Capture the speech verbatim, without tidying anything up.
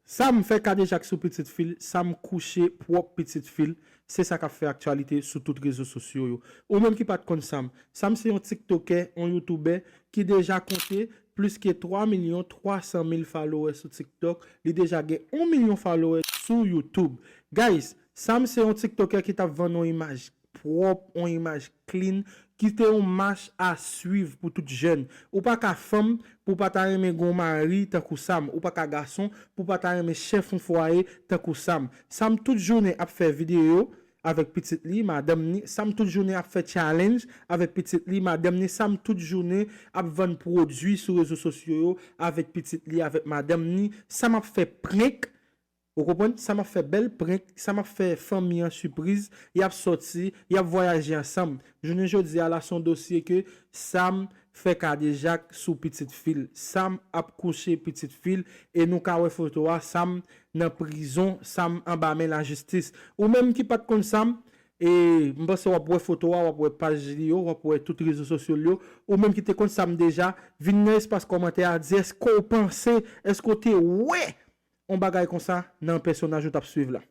Sam fè kadejak sou pitit fi l, Sam kouche pwòp pitit fi l, se sa k ap fè aktyalite sou tout rezo sosyo yo. Ou menm ki pa t konn Sam, Sam se yon tiktokè, yon youtubè ki deja konte plis ke twa milyon twa san mil followers sou TikTok, li deja gen yon milyon followers sou YouTube. Guys, Sam se yon tiktokè ki t ap vann yon imaj pwòp, yon imaj clean, ki te yon mach a swiv pou tout jèn. Ou pa ka fanm pou pa ta renmen gon mari tankou Sam. Ou pa ka gason pou pa ta renmen chèf yon fwaye tankou Sam. Sam tout jounen ap fè videyo avèk pitit li, madanm ni. Sam tout jounen ap fè challenge avèk pitit li, madanm ni. Sam tout jounen ap vann pwodui sou rezo sosyo yo avèk pitit li, avèk madanm ni. Sam ap fè prank. Ou konprann? Sam ap fè bèl prank, Sam ap fè fanmi an sipriz, y ap sòti, y ap vwayaje ansanm. Jounen jodi a la, se yon dosye ke Sam fè kadejak sou pitit fi l. Sam ap kouche pitit fi l, e nou ka wè foto a, Sam nan prizon, Sam anba men lajistis. Ou menm ki pa t konn Sam, e m panse w ap wè foto a, w ap wè paj li yo, w ap wè tout rezo sosyo l yo. Ou menm ki te konn Sam deja, vin nan espas kòmantè a, di èske w panse, èske w te wè yon bagay konsa nan pèsonaj ou t ap swiv la?